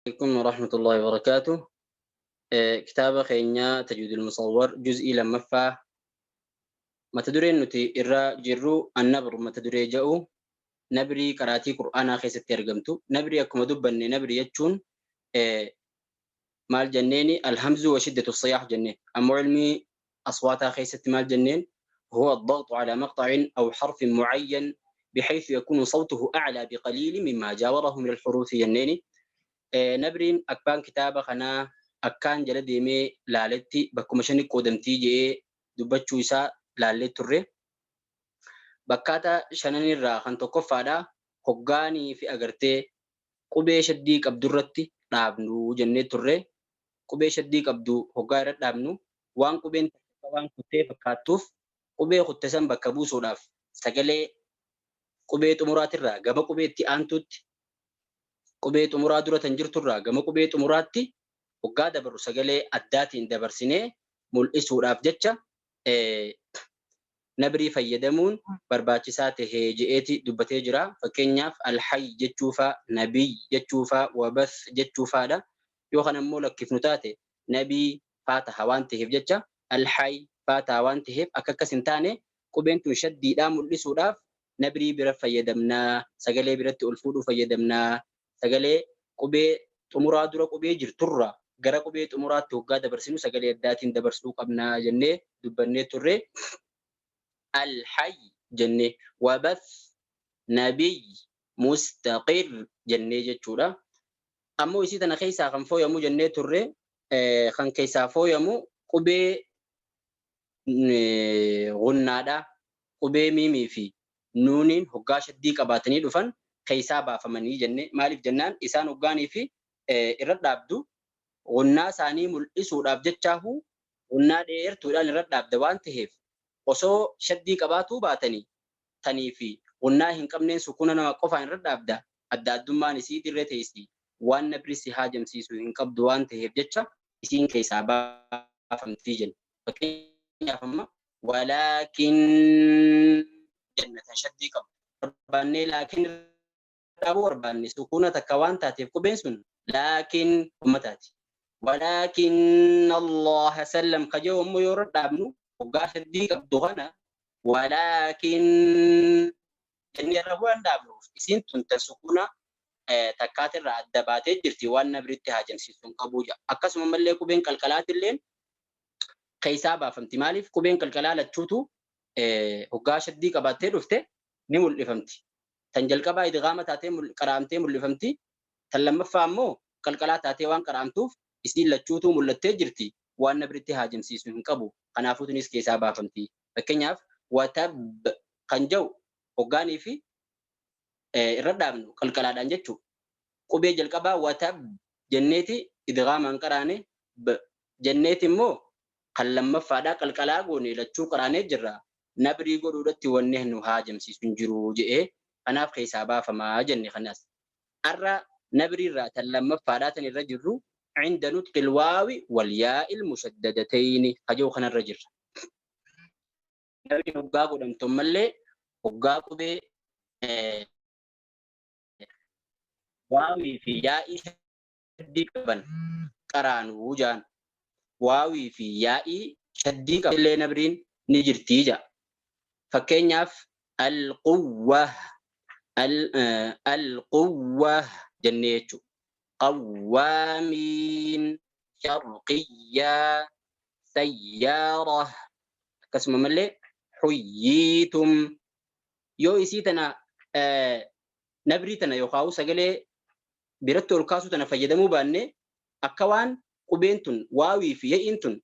عليكم ورحمة الله وبركاته. Kitaaba keenya Tajwiidul Musawwar juz'ii lammaffaa mata dureen nuti irra jirru annabr mata duree jedhu nabrii qaraatii Qur'aanaa keessatti argamtu. Nabrii akkuma dubbanne nabrii jechuun maal jenneeni alhamzu wa shiddatu siyaah jenneen. Ammoo ilmii aswaataa keessatti maal jenneen هو الضغط على مقطع أو حرف معين بحيث يكون صوته أعلى بقليل مما جاوره من الحروف جنيني. Nabriin abbaan kitaaba kanaa akkaan jala deemee laaletti bakkuma shani qoodamtii jedhee dubbachuu isaa laallee turre. Bakkaata shananirraa kan tokkoffaadha. Hoggaanii fi agartee qubee shaddii qabdurratti dhaabnu jennee turre. Qubee shaddii qabdu hoggaa irra dhaabnu waan qubeen waan kuttee fakkaattuuf qubee kutte san bakka buusuudhaaf sagalee qubee xumuraatirraa gama qubee itti aantutti qubee xumuraa dura tan jirturraa gama qubee xumuraatti hoggaa dabarru sagalee addaatiin dabarsinee mul'isuudhaaf jecha nabrii fayyadamuun barbaachisaa tahee je'eeti dubbatee jira. Fakkeenyaaf alhayy jechuufaa, nabiy jechuufaa, wabath jechuufaadha. Yoo kana immoo lakkifnu taate nabii faa taha waan taheef jecha alhayy faa taha waan taheef akka akkas hin taane qubeen tun shaddiidhaa mul'isuudhaaf nabrii bira fayyadamnaa, sagalee biratti ol fuudhuu fayyadamnaa, sagalee qubee xumuraa dura qubee jirturraa gara qubee xumuraatti hoggaa dabarsinu sagalee addaatiin dabarsuu qabnaa jennee dubbannee turre. Alhayy jennee wabath nabiy mustaqir jennee jechuudha. Ammoo isii tana keessaa kan fooyamu jennee turre kan keessaa fooyamu qubee gunnaadha. Qubee miimii fi nuuniin hoggaa shaddii qabaatanii dhufan keessaa baafamanii jenne maaliif jennaan isaan hoggaanii fi irra dhaabdu gunnaa isaanii mul'isuudhaaf jechaahu gunnaa dheertuudhaan irra dhaabda waan ta'eef osoo shaddii qabaatuu baatanii tanii fi gunnaa hin qabneen sukuna nama qofaan irra dhaabda adda addummaan isii dirree teessi waan nabri si haajamsiisu hin qabdu waan ta'eef jecha isiin keessaa baafamtii jenna. Fakkeenyaaf amma walaakin jannatan shaddii qabdu. Barbaannee laakiin dhaabuu barbaanne sukuuna takka waan taateef qubeen sun laakiin ummataati. Walaakin Allah sallam kajoo ammoo yoo irra dhaabnu hoggaa shaddii qabdu kana walaakin jennee irra waan dhaabnuuf isiin tun tan sukuuna takkaatirraa adda baatee jirti waan nabritti haajamsiisu hin qabu jedha. Akkasuma mallee qubeen qalqalaatilleen keessaa baafamti. Maaliif qubeen qalqalaa lachuutu hoggaa shaddii qabaattee dhufte ni mul'ifamti. Tan jalqabaa idghaama taatee qaraamtee mul'ifamti. Tan lammaffaa immoo qalqalaa taatee waan qaraamtuuf isiin lachuutuu mul'attee jirti. Waan nabritti haajamsiisu hin qabu. Kanaafuu tunis keessaa baafamti. Fakkeenyaaf watab kan jedhu hoggaanii fi irra dhaabnu qalqalaadhaan jechuudha. Qubee jalqabaa watab jenneeti idghaamaan qaraane b jenneeti immoo kan lammaffaadhaa qalqalaa goone lachuu qaraanee jirra. Nabrii godhuudhatti wanni nu haajamsiisu hin jiru jedhee kanaaf keessaa baafamaa jenne kanas. Arra nabrii irraa tan lammaffaadhaa tan irra jirru cinda nutqil waawi wal yaa'il mushaddadateeyni kajoo kanarra jirra. Nabrii hoggaa godhamtu ammallee hoggaa qubee waawii fi yaa'ii shaddii qaban qaraanuu jaan. Waawii fi yaa'ii shaddii qaban illee nabriin ni jirtii jaa. Fakkeenyaaf alquwwa alquwwa jennee jechuudha. Qawwaamiin, sharqiyyaa, sayyaara akkasuma mallee xuyyiitum yoo isii tana nabrii tana yookaan sagalee biratti ol kaasuu tana fayyadamuu baanne akka waan qubeen tun waawii fi ya'iin tun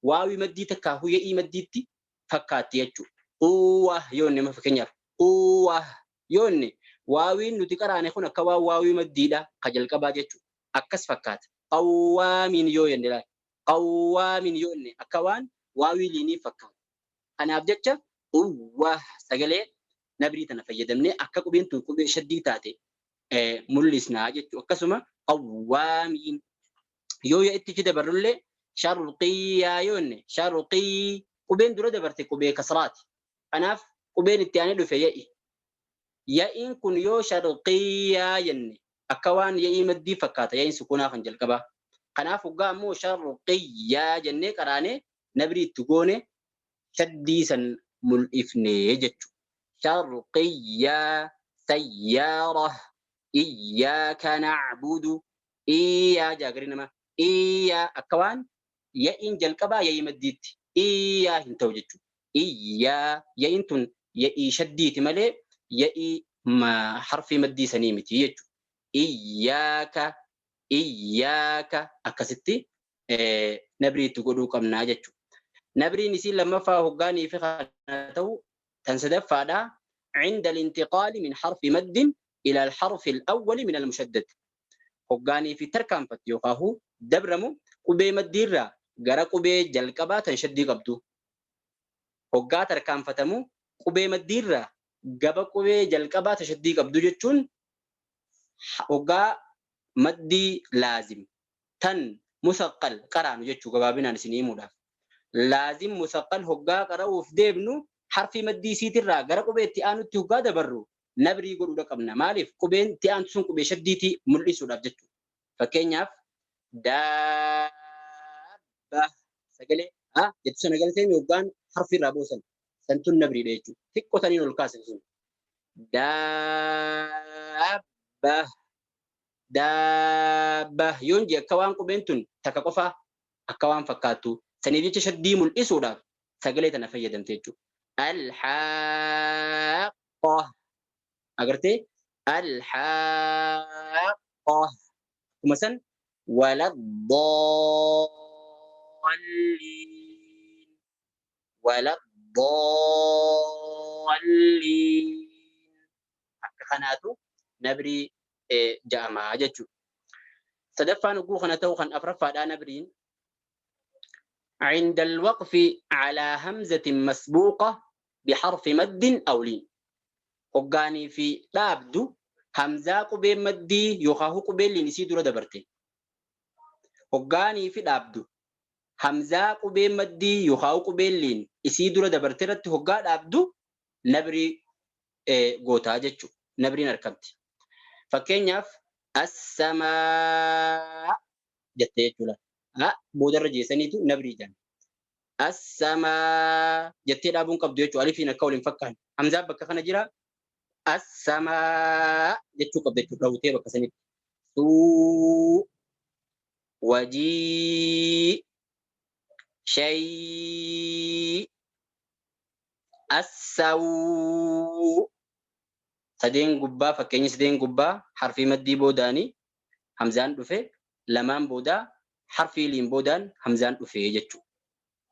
waawii maddii takkaahuu ya'ii maddiitti fakkaatti jechuudha. Quwwa yoo inni amma fakkeenyaaf quwwa yoo inni waawiin nuti qaraane kun akka waan waawii maddiidha ka jalqabaa jechuudha. Akkas fakkaata. Qawwaamiin yoo jenne laal. Qawwaamiin yoo jenne akka waan waawii liinii fakkaata. Kanaaf jecha quwwa sagalee nabrii tana fayyadamnee akka qubeen tun qubee shaddii taate mul'isnaa jechuudha. Akkasuma qawwaamiin yoo ya'itti dabarrullee sharqiyyaa yoo jenne sharqii qubeen dura dabarte qubee kasraati. Kanaaf qubeen itti aanee dhufe ya'i. Ya'iin kun yoo sharqiyyaa jenne Akka waan ya'ii maddii fakkaata ya'iin sukuunaa kan jalqabaa. Kanaaf hoggaa ammoo sharqiyyaa jennee qaraanee nabrii itti goone shaddii san mul'ifne jechuudha. Sharqiyyaa sayyaara iyyaaka na'budu iyyaa jaagari nama iyyaa akka waan ya'iin jalqabaa ya'ii maddiitti iyyaa hin ta'u jechuudha. Iyyaa ya'iin tun ya'ii shaddiiti malee ya'ii harfii maddii sanii miti jechuudha. Iyyaaka iyyaaka akkasitti nabrii itti godhuu qabnaa jechuudha. Nabriin isii lammaffaa hoggaanii fi kana ta'u tan sadaffaadha. عند الانتقال من حرف مد إلى الحرف الأول من المشدد. Hoggaanii fi tarkaanfatu yookaan dabramu qubee maddiirraa gara qubee jalqabaa tan shaddii qabdu. Hoggaa tarkaanfatamu qubee maddiirraa gaba qubee jalqabaa tan shaddii qabdu jechuun hoggaa maddii laazim tan musaqqal qaraanu jechuu gabaabinaan isin himuudhaaf. Laazim musaqqal hoggaa qara'uuf deemnu harfii maddii isiitirraa gara qubee itti aanutti hoggaa dabarru nabrii godhuudha qabna. Maaliif qubeen itti aantu sun qubee shaddiitii mul'isuudhaaf jechuudha. Fakkeenyaaf daabba sagalee ha jettu sana galtee hoggaan harfi irraa boosan santun nabriidha jechuudha. Xiqqoo saniin ol kaasan sun. Daabba daabba yoon jee akka waan qubeen tun takka qofaa akka waan fakkaattu saniif jecha shaddii mul'isuudhaaf sagalee tana fayyadamte jechuudha. Alhaaqqa agartee alhaaqqa akkuma san waladdaalliin waladdaalliin akka kanaatu nabrii ja'amaa jechuudha. Sadaffaan hogguu kana ta'u kan afuraffaadhaa nabriin عند الوقف على همزة مسبوقة بحرف مد أو لين. Hoggaanii fi dhaabdu hamzaa qubee maddii yookaan qubee liin isii dura dabarte. Hoggaanii fi dhaabdu hamzaa qubee maddii yookaan qubee liin isii dura dabarte irratti hoggaa dhaabdu nabrii gootaa jechuudha. Nabriin argamti. Fakkeenyaaf assamaa jettee jechuudha. Boodarra jeessaniitu nabrii jedhan. Assamaa jettee dhaabuun qabdu jechuudha. Alifiin akka waliin fakkaanne. Hamzaan bakka kana jira. Assamaa jechuu qabda jechuudha. Dhawutee bakka sanitti. Suu wajii shayii assawuu sadeen gubbaa fakkeenyi sadeen gubbaa harfii maddii boodaanii hamzaan dhufe lamaan boodaa harfii liin boodaan hamzaan dhufe jechuudha.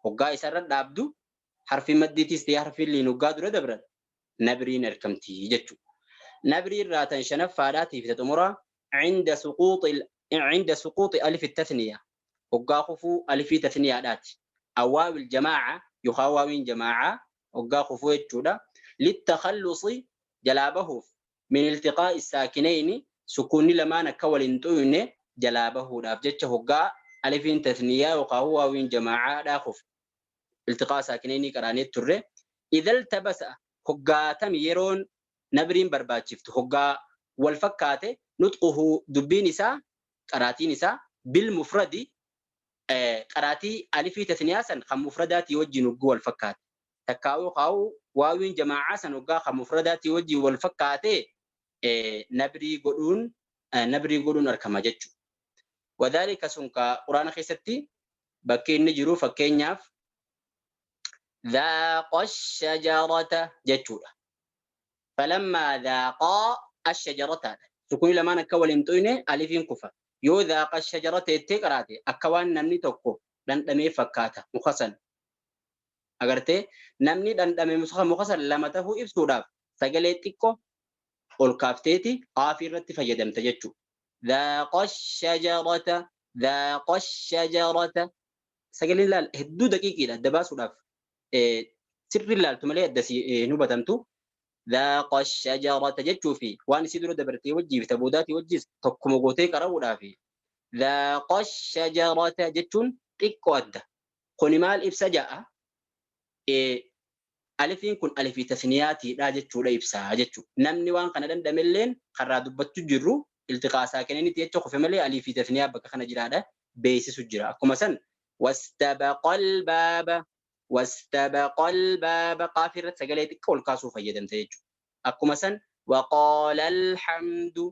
Hoggaa isarra dhaabdu harfii maddiitis ta'ee harfii liin hoggaa dura dabran nabriin argamti jechuudha. Nabrii irraa tan shanaffaadhaatiif isa xumuraa عند سقوط ألف التثنية hoggaa kufuu alifii tathniyaadhaati. Awaawil jamaa'a yookaan waawiin jamaa'a hoggaa kufuu jechuudha. للتخلص jalaa bahuuf من التقاء الساكنين sukuunni lamaan akka waliin xuyne jalaa bahuudhaaf jecha hoggaa alifiin tathniyaa yookaan waawiin jamaacaadhaa kufu. التقاء ساكنين qaraanee turre. إذا التبس hoggaatami yeroon nabriin barbaachiftu hoggaa wal fakkaate نطقه dubbiin isaa qaraatiin isaa بالمفرد qaraatii alifii tathniyaa san kan mufradaatii wajjin hogguu wal fakkaate. Takkaa'uu kaa'uu waawiin jamaacaa san hoggaa kan mufradaatii wajjin wal fakkaate nabrii godhuun argama jechuudha. وذلك sun ka quraana keessatti bakki inni jiru fakkeenyaaf ذاقا الشجرة jechuudha. فلما ذاقا الشجرة sukuunni lamaan akka waliin xuyne alifiin kufa. Yoo ذاقا الشجرة jettee qaraate akka waan namni tokko dhandhamee fakkaata muka san. Agartee namni dhandhame muka san lama tahuu ibsuudhaaf sagalee xiqqoo ol kaafteeti qaafii irratti fayyadamta jechuudha. ذاقا الشجرة ذاقا الشجرة sagaleen laal hedduu daqiiqiidha adda baasuudhaaf sirri ilaaltu malee adda hin hubatamtu. ذاقا الشجرة jechuu fi waan isii dura dabartee wajjii fi taboodaatii wajjis tokkuma gootee qara'uudhaaf ذاقا الشجرة jechuun xiqqoo adda. Kuni maal ibsa ja'a? Alifiin kun alifii tasniyaatiidha jechuudha ibsaa jechuudha. Namni waan kana dandhamelleen karaa dubbachuu jirru Iltiqaa saakinanitti jecha kufe malee alii fi tasniyaa bakka kana jiraadha beeksisu jira. Akkuma san wastabaqal baaba wastabaqal baaba qaafii irratti sagalee xiqqoo ol kaasuu fayyadamte jechuudha. Akkuma san waqaala alhamdu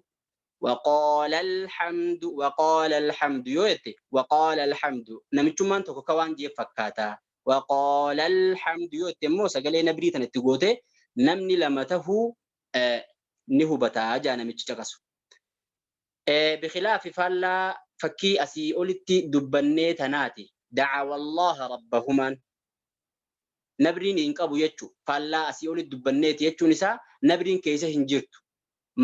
waqaala alhamdu waqaala alhamdu yoo jette waqaala alhamdu namichummaan tokko ka waan jee fakkaata. Waqaala alhamdu yoo jette immoo sagalee nabrii tana itti goote namni lama tahuu ni hubataa jaa namichi caqasu. Bikhilaafi faallaa fakkii asii olitti dubbannee tanaati. Da'awallaha rabbahumaan. Nabriin hin qabu jechu faallaa asii olitti dubbanneeti jechuun isaa nabriin keessa hin jirtu.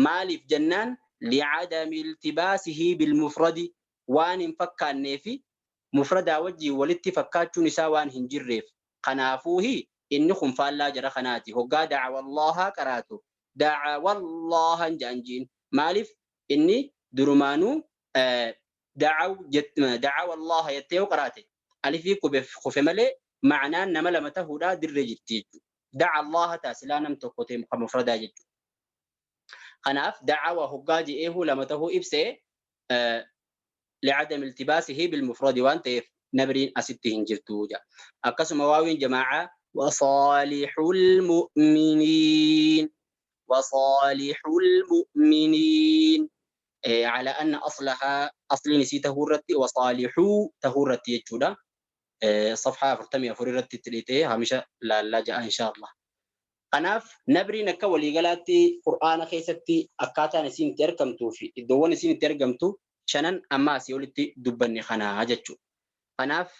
Maaliif jennaan li'adami iltibaasihi bilmufradi waan hin fakkaanneefi mufradaa wajjiin walitti fakkaachuun isaa waan hin jirreef. Kanaafuuhi inni kun faallaa jara kanaati. Hoggaa da'awallaha qaraatu da'awallahan jedhan jiin. Maaliif inni durumaanuu da'awallaha jettee yoo qaraate alifii kufe malee ma'anaan nama lama tahuudhaa dirree jirti jechuudha. Da'a Allaha taasilaa nam tokko ta'e kan mufradaa jechuudha. Kanaaf da'awa hoggaa je'eehuu lama tahuu ibsee li'adami iltibaasihi bilmufradi waan ta'eef nabriin asitti hin jirtu jedha. Akkasuma waawiin jamaacaa wasaalihul mu'miniin wasaalihul mu'miniin على أن أصلها أصل نسي تهورتي وصالحو تهورتي يجودا صفحة 44 irratti itti hamisha laallaa ja'a insha Allah. Kanaaf nabriin akka waliigalaatti Qur'aana keessatti akkaataan isiin itti argamtuu fi iddoowwan isiin itti argamtu shanan amma asii olitti dubbanne kanaa jechuudha. Kanaaf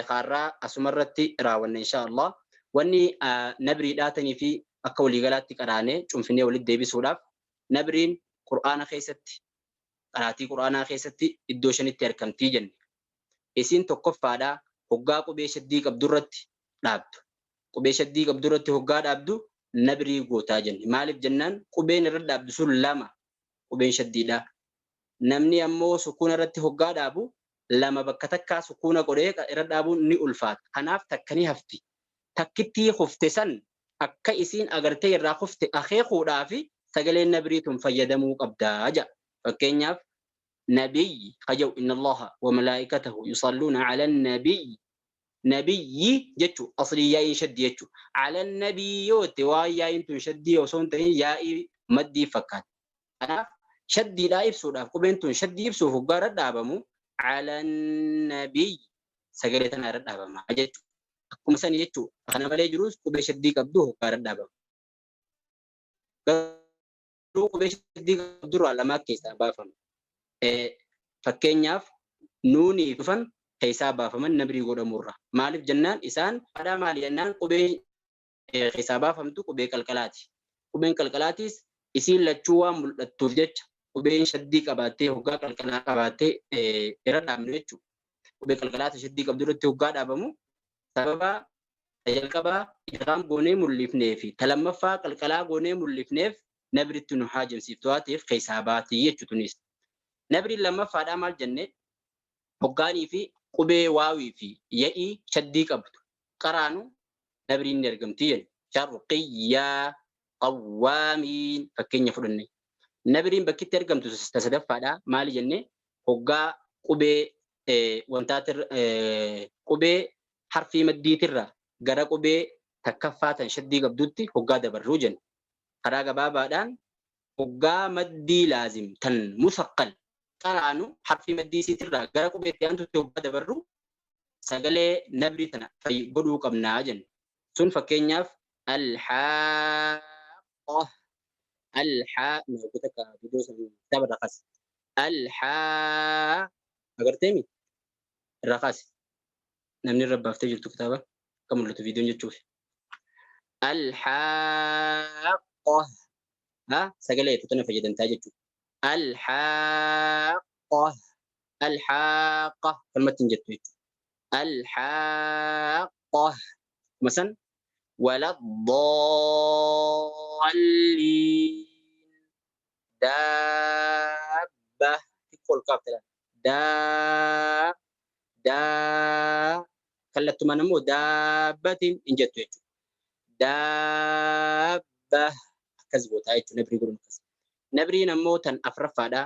kaarraa asumarratti raawwanne insha Allah. Wanni nabrii dhaatanii fi akka waliigalaatti qaraanee cunfinee walitti deebisuudhaaf nabriin Qur'aana keessatti qaraatii Qur'aanaa keessatti iddoo shanitti argamtii jenne. Isiin tokkoffaadhaa hoggaa qubee shaddii qabdurratti dhaabdu. Qubee shaddii qabdurratti hoggaa dhaabdu nabrii gootaa jenne. Maaliif jennaan qubeen irra dhaabdu sun lama qubeen shaddiidha. Namni ammoo sukuuna irratti hoggaa dhaabu lama bakka takkaa sukuuna godhee irra dhaabuun ni ulfaata. Kanaaf takka ni hafti. Takkittii hufte san akka isiin agartee irraa hufte akeekuudhaa fi sagaleen nabrii tun fayyadamuu qabdaa jedha. Fakkeenyaaf nabiyyi hajau inna Allaha wa malaa'ikatahu yusalluuna ala nabiyyi nabiyyi jechu aslii yaa'iin shaddii jechu ala nabiyyi yoo jette waan yaa'iin tun shaddii osoo hin ta'in yaa'ii maddii fakkaata. Kanaaf shaddiidhaa ibsuudhaaf qubeen tun shaddii ibsuuf hoggaa irra dhaabamu ala nabiyyi sagalee tana irra dhaabama jechuudha. Akkuma sani jechuudha. Kana malee jirus qubee shaddii qabdu hoggaa irra dhaabama. Garuu qubee shaddii qabdu irraa lamaa keessaa baafama. Fakkeenyaaf nuunii dhufan keessaa baafaman nabrii godhamurra. Maaliif jennaan isaan aadaa maali jennaan qubee keessaa baafamtu qubee qalqalaati. Qubeen qalqalaatis isiin lachuu waan mul'attuuf jecha qubeen shaddii qabaattee hoggaa qalqalaa qabaattee irra dhaabnu jechuudha. Qubee qalqalaata shaddii qabdu irratti hoggaa dhaabamu sababa jalqabaa idghaam goonee mul'ifnee fi talammaffaa qalqalaa goonee mul'ifneef nabritti nu haajamsiiftu waan ta'eef keessaa baatii jechuutunis. Nabriin lammaffaadhaa maal jenne hoggaanii fi qubee waawii fi ya'ii shaddii qabdu qaraanu nabriin ni argamti jenna. Sharqiyyaa qawwaamiin fakkeenya fudhanne. Nabriin bakkitti argamtu sadaffaadhaa maali jenne hoggaa qubee wantaatir qubee harfii maddiitirra gara qubee takkaffaa tan shaddii qabdutti hoggaa dabarruu jenna. Karaa gabaabaadhaan hoggaa maddii laazim tan musaqqal qaraanu harfii maddii isiitirraa gara qubeetti aantutti hoggaa dabarru sagalee nabrii tana godhuu qabnaa jenna. Sun fakkeenyaaf alhaaqa alhaa takka viidiyoo san kitaaba irraa kaasi. Alhaa agarteemi irraa kaasi. Namni irra baaftee jirtu kitaaba akka mul'atu viidiyoon jechuuf. Alhaaqa sagalee tana fayyadamtaa jechuudha. Alhaaqa alhaaqa kalmatti hin jettu jechuudha. Alhaaqa masan wala daalliin daabba xiqqoo ol kaafte daa daa kallattumaan ammoo daabbatiin hin jettu jechuudha. Daabba akkas gootaa jechuudha nabrii godhuun akkas. Nabriin ammoo tan afuraffaadha.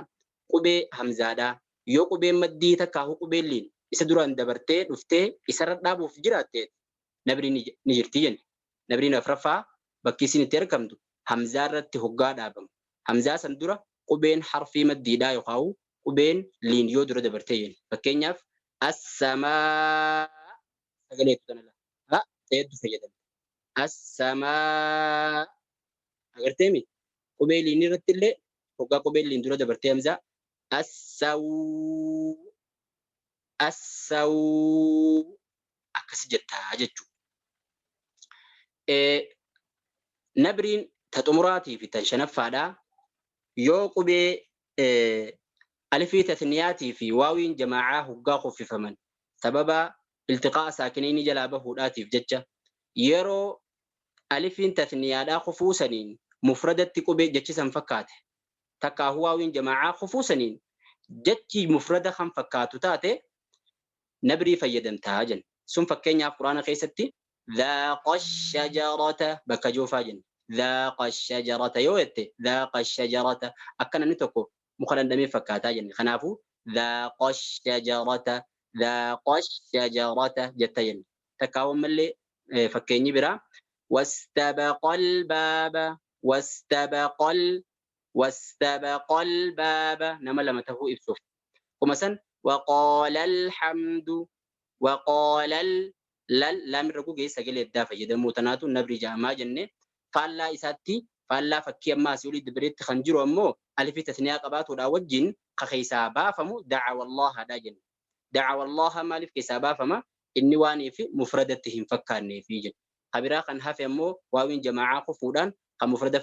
Qubee hamzaadhaa yoo qubeen maddii takkaa qubeen liin isa duraan dabartee dhuftee isarra dhaabuuf jiraatte nabriin ni jirti jenne. Nabriin afraffaa bakki isin itti argamtu hamzaa irratti hoggaa dhaabamu. Hamzaa san dura qubeen harfii maddiidhaa yookaan qubeen liin yoo dura dabartee jenne. Fakkeenyaaf assamaa sagaleetu tana ha ta'etu fayyadamte. Assamaa agarteemi qubee liin irratti illee hoggaa qubeen liin dura dabartee hamzaa assawuu assawuu akkas jettaa jechuudha. Nabriin ta xumuraatii fi tan shanaffaadhaa yoo qubee alifii tatniyaatii fi waawiin jamaacaa hoggaa kuffifaman sababa iltiqaa saakiniini jalaa bahuudhaatiif jecha yeroo alifiin tatniyaadhaa kufuu saniin mufradatti qubee jechi san fakkaate takkaa waawiin jamaacaa kufuu saniin jechi mufrada kan fakkaatu taate nabrii fayyadamtaa jenna. Sun fakkeenyaaf Quraana keessatti dhaaqa shajarata bakka joofaa jenna. Dhaaqa shajarata yoo jette dhaaqa shajarata akka namni tokko muka dhandhamee fakkaataa jenne. Kanaafuu dhaaqa shajarata dhaaqa shajarata jetta jenne. Takkaawwan mallee fakkeenyi biraa wastabaqal baaba wastabaqal wastabaqal baaba nama lama tahuu ibsuuf. Kuma san waqaala alhamdu waqaala lal laamirra gugee sagalee addaa fayyadamuu tanaatu nabri jaamaa jenne. Faallaa isaatti faallaa fakkii ammaa asii olii dibireetti kan jiru ammoo alifii tasniyaa qabaatuudhaa wajjin ka keessaa baafamu dacawallahaadha jenne. Dacawallaha maaliif keessaa baafama? Inni waanii fi mufradatti hin fakkaanneefi jedhe. Kabiraa kan hafe ammoo waawiin jamaacaa kufuudhaan kan mufrada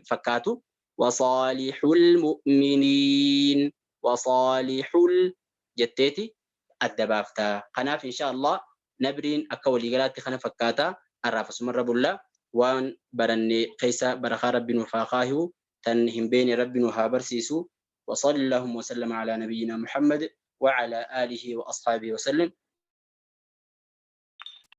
fakkaatu wasaalihul mu'miniin wasaalihul jetteeti adda baafta. Kanaaf insha Allah nabriin akka waliigalaatti kana fakkaata. Har'aaf asumarra bulla waan baranne keessa barakaa rabbi nuuf haa kaahu tan hin beene rabbi nu haa barsiisu. وصلى اللهم وسلم على نبينا محمد وعلى آله وأصحابه وسلم.